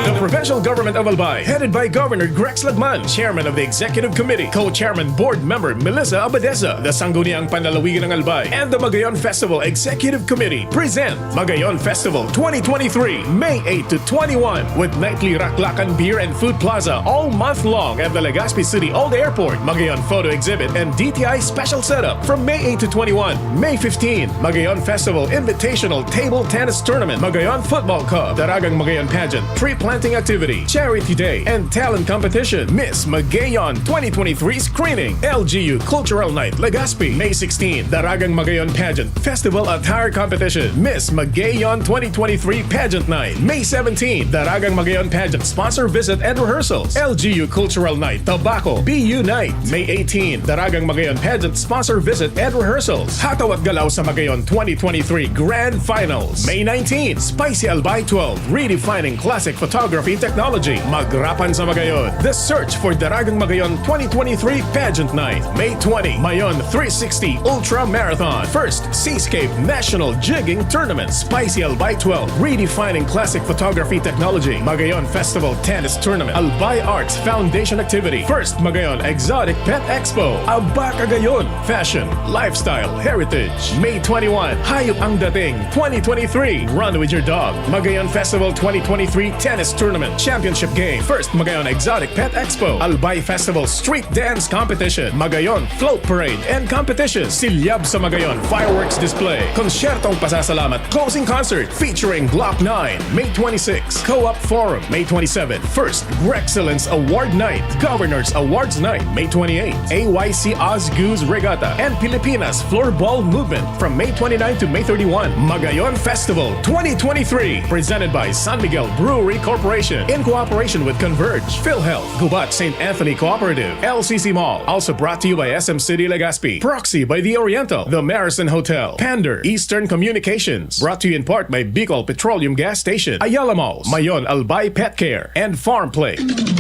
The provincial government of Albay, headed by Governor Grex Lagman, chairman of the executive committee, co-chairman board member Melissa Abadesa, the Sangguniang Panlalawigan ng Albay, and the Magayon Festival Executive Committee, present Magayon Festival twenty twenty-three, May eight to twenty-one, with nightly raklakan beer and food plaza all month long at the Legazpi City Old Airport, Magayon Photo Exhibit, and D T I special setup from May eight to twenty-one. May fifteen, Magayon Festival Invitational Table Tennis Tournament, Magayon Football Cup, Daragang Magayon Pageant, Tree Planting Activity, Charity Day, and Talent Competition, Miss Magayon twenty twenty-three Screening, L G U Cultural Night, Legazpi, May sixteen, Daragang Magayon Pageant, Festival Attire Competition, Miss Magayon twenty twenty-three Pageant Night, May seventeen, Daragang Magayon Pageant Sponsor Visit and Rehearsals, L G U Cultural Night, Tabaco, B U Night, May eighteen, Daragang Magayon Pageant Sponsor Visit and Rehearsals, Hataw at Galaw sa Magayon twenty twenty-three Grand Finals, May nineteen, Spicy Albay twelve, Redefining Classic Photography Technology, Magrapan sa Magayon, The Search for Daragang Magayon twenty twenty-three Pageant Night, May twenty, Mayon three sixty Ultra Marathon, First Seascape National Jigging Tournament, Spicy Albay twelve, Redefining Classic Photography Technology, Magayon Festival Tennis Tournament, Albay Arts Foundation Activity, First Magayon Exotic Pet Expo, Aba Cagayon, Fashion, Lifestyle, Heritage, May twenty-one, Hayop ang Dating twenty twenty-three, Run with Your Dog, Magayon Festival twenty twenty-three Tennis Tournament, Championship Game, First Magayon Exotic Pet Expo, Albay Festival Street Dance Competition, Magayon Float Parade and Competition, Silyab sa Magayon Fireworks Display, Konsyertong Pasasalamat, Closing Concert featuring Glock nine, May twenty-six, Co-op Forum, May twenty-seven, First Excellence Award Night, Governor's Awards Night, May twenty-eight, A Y C Oz Goose Regatta, and Pilipinas Floorball Movement from May twenty-nine to May thirty-one, Magayon Festival twenty twenty-three, presented by San Miguel Brewery Corporation in cooperation with Converge, PhilHealth, Gubat Saint Anthony Cooperative, L C C Mall, also brought to you by S M City Legazpi, Proxy by The Oriental, The Marison Hotel, Pander, Eastern Communications, brought to you in part by Bicol Petroleum Gas Station, Ayala Malls, Mayon Albay Pet Care, and Farm Play.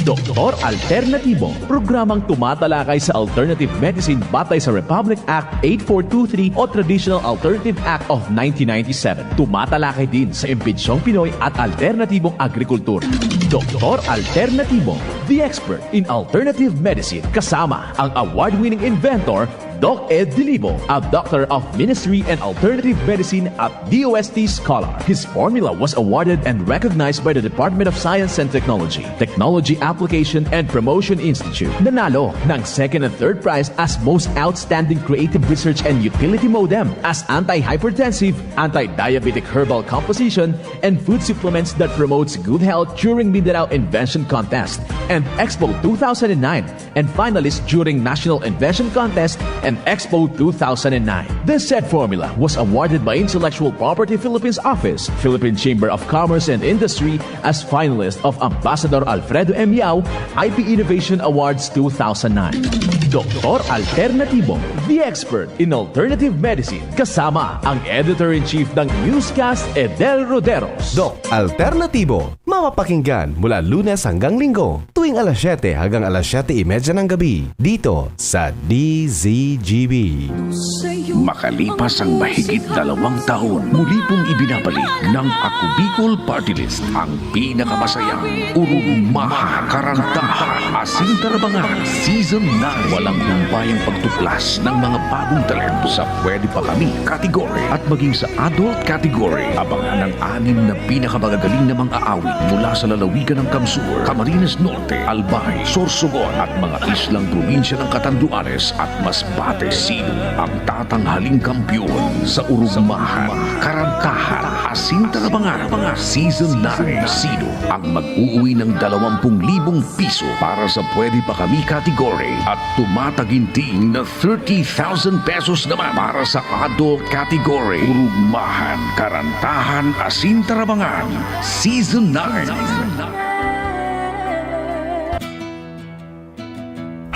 Doktor Alternatibo, programang tumatalakay sa alternative medicine batay sa Republic Act eight four two three o Traditional Alternative Act of nineteen ninety-seven. Tumatalakay din sa imbensyong Pinoy at alternatibong agrikultura. Doktor Alternatibo, the expert in alternative medicine, kasama ang award-winning inventor Doc Ed Dilibo, a Doctor of Ministry and Alternative Medicine at D O S T scholar. His formula was awarded and recognized by the Department of Science and Technology, Technology Application and Promotion Institute. Nanalo ng second and third prize as Most Outstanding Creative Research and Utility MODEM as anti-hypertensive, anti-diabetic herbal composition, and food supplements that promotes good health during Mindanao Invention Contest and Expo two thousand nine, and finalist during National Invention Contest and Expo two thousand nine. This said formula was awarded by Intellectual Property Philippines Office, Philippine Chamber of Commerce and Industry as finalist of Ambassador Alfredo M. Yao I P Innovation Awards two thousand nine. Doktor Alternatibo, the expert in alternative medicine, kasama ang editor-in-chief ng Newscast, Edel Roderos. Doc Alternatibo, mapapakinggan mula Lunes hanggang Linggo, tuwing alas siyete hanggang alas siyete y media ng gabi, dito sa D Z G B. Makalipas ang mahigit dalawang taon, muli pong ibinabalik ng Ako Bicol Party List ang pinakamasayang Urugmahan, Karantahan, Asin Tarabangan Season nine. Walang humpayang pagtuklas ng mga bagong talento sa Pwede Pa Kami category at maging sa adult category. Abangan ang anim na pinakamagagaling na mga awit mula sa lalawigan ng Kamsur, Camarines Norte, Albay, Sorsogon at mga islang probinsya ng Catanduanes at Masbate. Sino ang tatanghaling kampiyon sa Urugmahan, Karantahan, Asin Tarabangan Season nine? Sino ang mag-uuwi ng dalawampung libong piso para sa Pwede Pa Kami category at tumataginting na thirty thousand pesos naman para sa adult category? Urugmahan, Karantahan, Asin Tarabangan Season nine.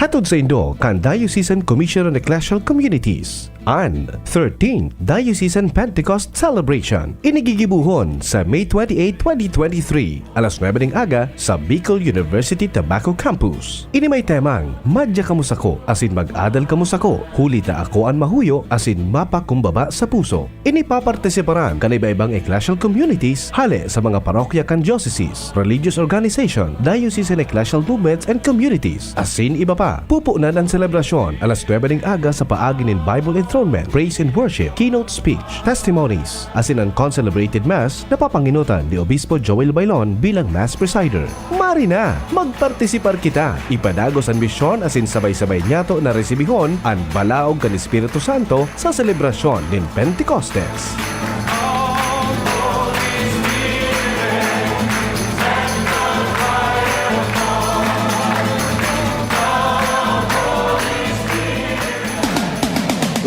Hatod saindo kan Diocesan Commission on Ecclesial Communities an thirteenth Diocesan Pentecost Celebration. Ini gigibohon sa May twenty-eight, twenty twenty-three, alas nuebe ning aga sa Bicol University Tabaco Campus. Ini may temang, "Madya kamo sako, asin mag-adal kamo sako, huli ta ako an mahuyo asin mapakumbaba sa puso." Ini papartisiparan kan iba-ibang ecclesial communities hale sa mga parokya kan diocese, religious organization, diocesan ecclesial movements and communities, asin iba pa. Pupunan an selebrasyon alas nuebe ning aga sa paagi nin Bible enthronement, praise and worship, keynote speech, testimonies, asin an concelebrated mass na papangenotan ni Obispo Joel Bailon bilang mass presider. Mari na, magpartisipar kita! Ipadagos an misyon asin sabay-sabay niyato na resibihon an balaog kan Espiritu Santo sa selebrasyon nin Pentecostes.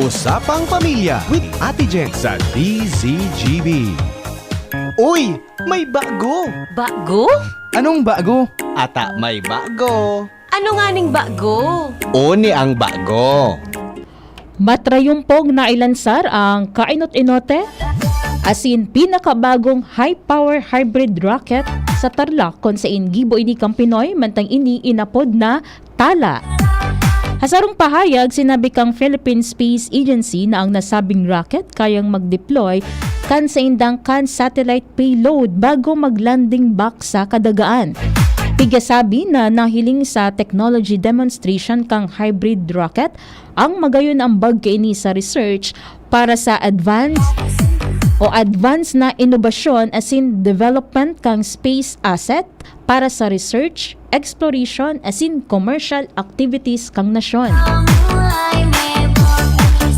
Usapang Pamilya with Ate Jen sa D Z G B. Uy! May bago! Bago? Anong bago? Ata may bago. Ano nganing bago? Oni ang bago. Matrayumpog na ilansar ang kainot-inote asin pinakabagong high-power hybrid rocket sa Tarlac, kun sain gibo ini kan Pinoy, mantang ini inapod na Tala. Ha sarong pahayag, sinabi kan Philippine Space Agency na ang nasabing rocket kayang mag-deploy kan saindang kan satellite payload bago mag-landing back sa kadagaan. Pigasabi na nahiling sa technology demonstration kan hybrid rocket ang magayon na ambag kaini sa research para sa advance o advance na inobasyon asin development kan space asset para sa research, exploration asin commercial activities kan nasyon.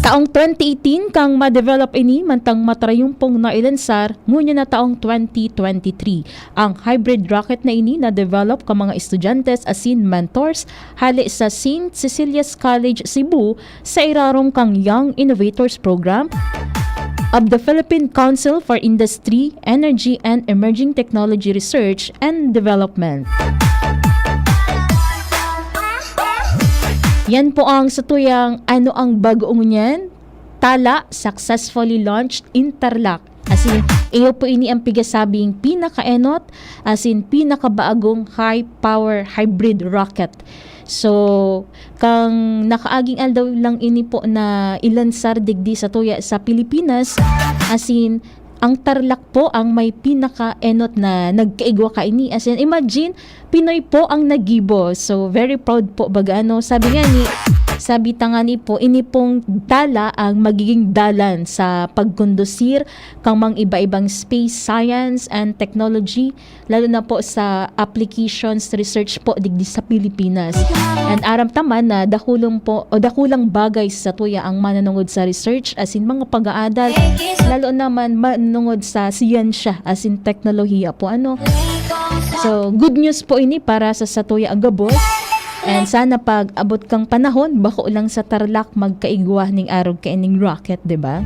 Taong twenty eighteen kan ma-develop ini, mantang matrayumpong nailansar ngunyan na taong twenty twenty-three. Ang hybrid rocket na ini na-develop kan mga estudyante asin mentors hale sa Saint Cecilia's College, Cebu, sa irarom kan Young Innovators Program of the Philippine Council for Industry, Energy and Emerging Technology Research and Development. Yan po ang satuyang Ano ang Bago Ngunyan? Tala successfully launched in Tarlac. Asin, iyo po ini ang pigasabing pinakaenot, asin pinakabagong high-power hybrid rocket. So, kan nakaaging aldaw lang ini po na ilansar digdi satuya sa Pilipinas, asin, ang Tarlac po ang may pinakaenot na nagkaigwa kaini. Asin, imagine, Pinoy po ang nagibo. So, very proud po baga, ano. Sabi nga ni, sabi ta nga ni po, ini pong Tala ang magiging dalan sa pagkondusir kan mga iba-ibang space science and technology, lalo na po sa applications research po digdi sa Pilipinas. And aram ta man na dakulon po, o dakulang bagay sa tuya ang mananungod sa research, asin mga pag-aadal, lalo naman manungod sa siyensya, asin teknolohiya po, ano. So, good news po ini para sa satuya gabos. And sana pag-abot kan panahon, bako lang sa Tarlac magkaigwa ning arog kaining rocket, di ba?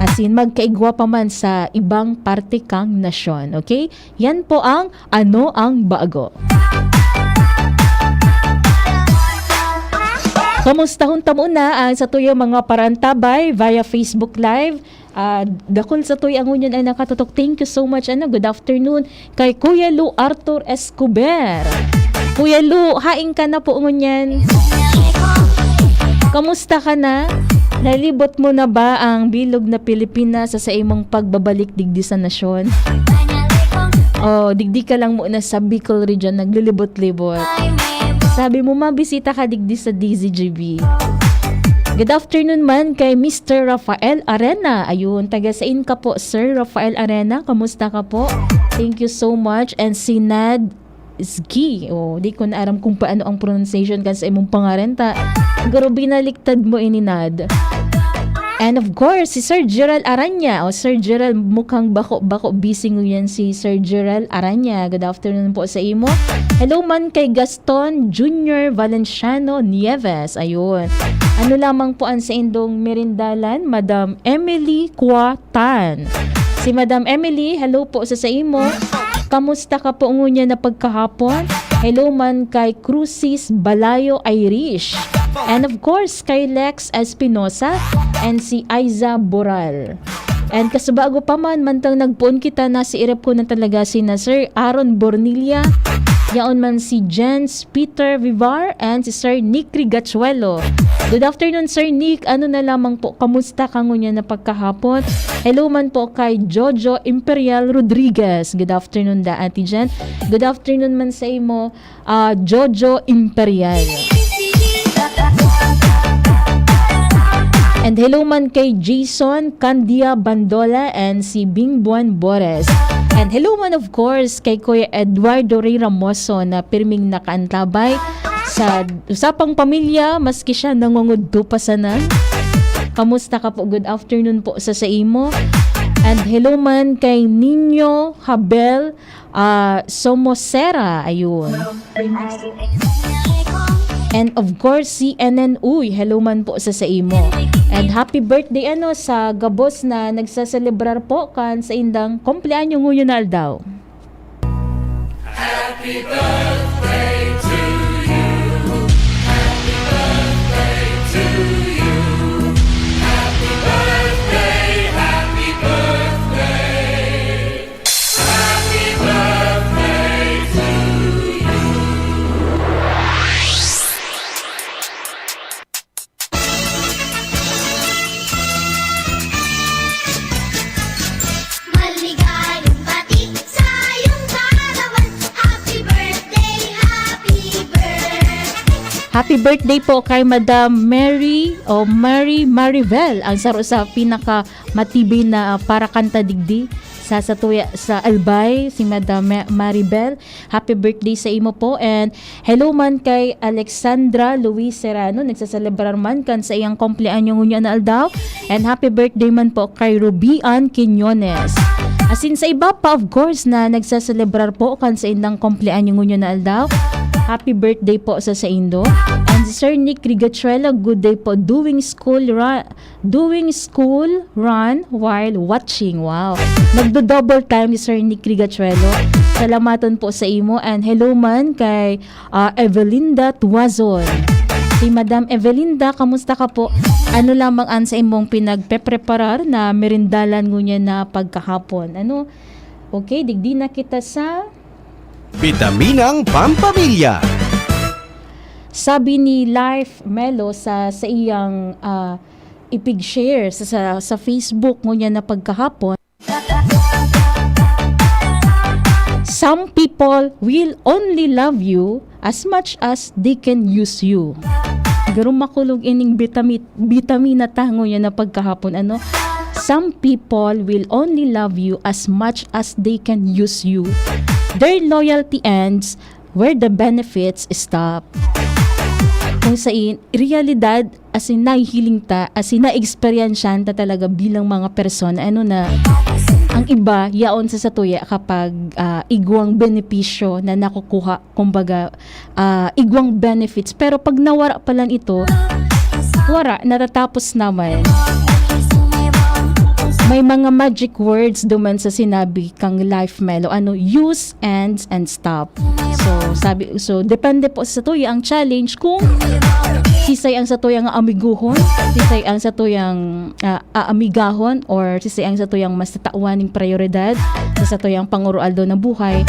Asin, magkaigwa pa man sa ibang parte kan nasyon, okay? Yan po ang Ano ang Bago. Kamustahon ta muna ang satuyang mga parantabay via Facebook Live. Ah, dakul satuya ngunyan an nakatutok. Thank you so much. Ano, good afternoon kay Kuya Lou Arthur Escobar. Kuya Lou, hain ka na po ngunyan. Kamusta ka na? Nalibot mo na ba ang bilog na Pilipinas sa saimong pagbabalik digdi sa nasyon? O, digdi ka lang muna sa Bicol Region, naglilibot-libot. Sabi mo, mabisita ka digdi sa D Z G B. Good afternoon man kay Mister Rafael Arena. Ayun, taga sain ka po, Sir Rafael Arena? Kamusta ka po? Thank you so much. And si Nad Zki. O, di ko na aram kung paano ang pronunciation kan sa imong pangaran ta. Pero binaliktad mo ini, Nad. And of course, si Sir Gerald Aranya. O, Sir Gerald, mukhang bako-bako busy ngunyan si Sir Gerald Aranya. Good afternoon po sa imo. Hello man kay Gaston Junior Valenciano Nieves. Ayun. Ano lamang po ang saindong merindalan, Madam Emily Quatan? Si Madam Emily, hello po sa saimo. Kamusta ka po ngunyan na pagkahapon? Hello man kay Crucis Balayo Irish. And of course, kay Lex Espinosa and si Aiza Boral. And kasubago pa man, mantang nagpoon kita, nasiirap ko na talaga sina Sir Aaron Bornilla, yaon man si Jens Peter Vivar, and si Sir Nick Rigachuelo. Good afternoon, Sir Nick. Ano na lamang po, kamusta ka ngunyan na pagkahapon? Hello man po kay Jojo Imperial Rodriguez. Good afternoon da, Ate Jen. Good afternoon man sa imo, ah, Jojo Imperial. And hello man kay Jason Candia Bandola and si Bing Buan Bores. And hello man, of course, kay Kuya Eduardo Ray Ramoso na pirming nakaantabay sa usapang pamilya, maski siya nangungudto pa sana. Kamusta ka po? Good afternoon po sa saimo. And hello man kay Nino Habel, ah, Somosera. Ayun. And of course, si N N Uy, hello man po sa saimo. And happy birthday, ano, sa gabos na nagsaselebrar po kan saindang kumpleanyo ngunyan na aldaw. Happy birthday to you. Happy birthday to you. Happy birthday, happy birthday. Happy birthday to you. Maligayong bati sa iyong kaarawan. Happy birthday, happy birthday. Happy birthday po kay Madam Mary o Mary Maribel, ang saro sa pinaka matibay na, ah, parakanta digdi sa, sa tuya, sa Albay, si Madam Ma-, Maribel. Happy birthday sa imo po. And hello man kay Alexandra Luis Serrano, nagsaselebrar man kan sa iyang kumpleanyo ngunyan na aldaw. And happy birthday man po kay Ruby Ann Quiñones. Asin sa iba pa, of course, na nagsaselebrar po kan sa indang kumpleanyo ngunyan na aldaw. Happy birthday po sa saindo. And si Sir Nick Rigachuelo, good day po. Doing school ra-, doing school run while watching. Wow. Nagdo-double time ni Sir Nick Rigachuelo. Salamaton po sa imo. And hello man kay, ah, Evelinda Tuazon. Si Madam Evelinda, kamusta ka po? Ano lamang ang sa imong pinagpepreparar na merindalan ngunyan na pagkahapon? Ano? Okay, digdi na kita sa Bitaminang Pampamilya. Sabi ni Life Melo sa, sa iyang, ah, ipig-share sa, sa, sa Facebook ngunyan na pagkahapon, "Some people will only love you as much as they can use you." Garo makulog ining bitami-, bitamina ta ngunyan na pagkahapon, ano? "Some people will only love you as much as they can use you. Their loyalty ends where the benefits stop." Kung sa in-, realidad, as in, nahihiling ta, as in, na-eksperyensyahan ta talaga bilang mga persona, ano, na ang iba, yaon sa satuya kapag, ah, igwang benepisyo na nakukuha, kumbaga, ah, igwang benefits. Pero pag nawara pa lang ito, wara, natatapos naman. May mga magic words duman sa sinabi kang Life Melo. Ano, use, ends, and stop. So, sabi, so, depende po sa satuya ang challenge kung sisay ang satuya nga amiguhon, sisay ang satuyang, ah, aamigahon, or sisay ang satuyang mas tatawan ning prioridad sa satuyang pangoroaldaw na buhay,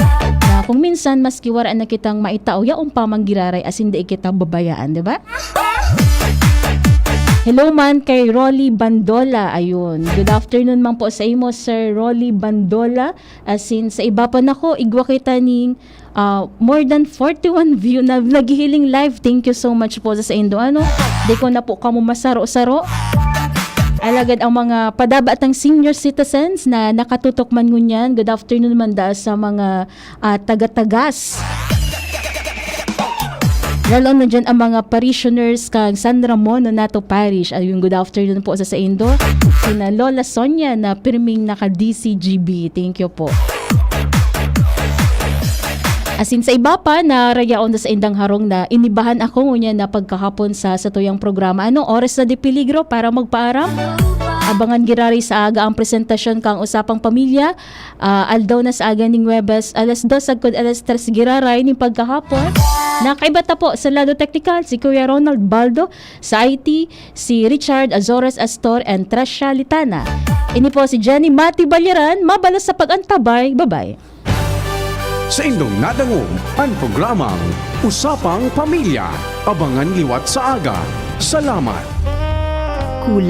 na kung minsan, maski wara na kitang maitao, yaon pa man giraray, asin dai kita babayaan, di ba? Hello man kay Rolly Bandola. Ayun. Good afternoon man po sa imo, Sir Rolly Bandola. As in, sa iba pa nako, igwa kita ning, ah, more than forty-one view na naghihiling live. Thank you so much po sa saindo. Ano? Di ko na po kamo masaro-saro. Alagad ang mga padabatang senior citizens na nakatutok man ngunyan, good afternoon man da sa mga, ah, taga-tagas. Lalo na dyan ang mga parishioners kang San Ramon Nonato Parish. Ayun, good afternoon po sa saindo. Sina Lola Sonia na pirming naka-D C G B. Thank you po. Asin sa iba pa na rayaon sa indang harong na inibahan ako ngunyan na pagkahapon sa satuyang programa. Anong oras na di peligro para magpaaram? Abangan giraray sa aga ang presentasyon kang Usapang Pamilya. Ah, aldaw na sa aga ning Huwebes, alas dos sagkod alas tres giraray ning pagkahapon. Nakaiba ta po sa lado teknikal, si Kuya Ronald Baldo, sa I T, si Richard Azores Astor and Tresha Litana. Ini po si Jenny Mati Balyaran, mabalos sa pag-antabay. Bye-bye. Sa indong nadangog, ang programang Usapang Pamilya. Abangan liwat sa aga. Salamat. Kula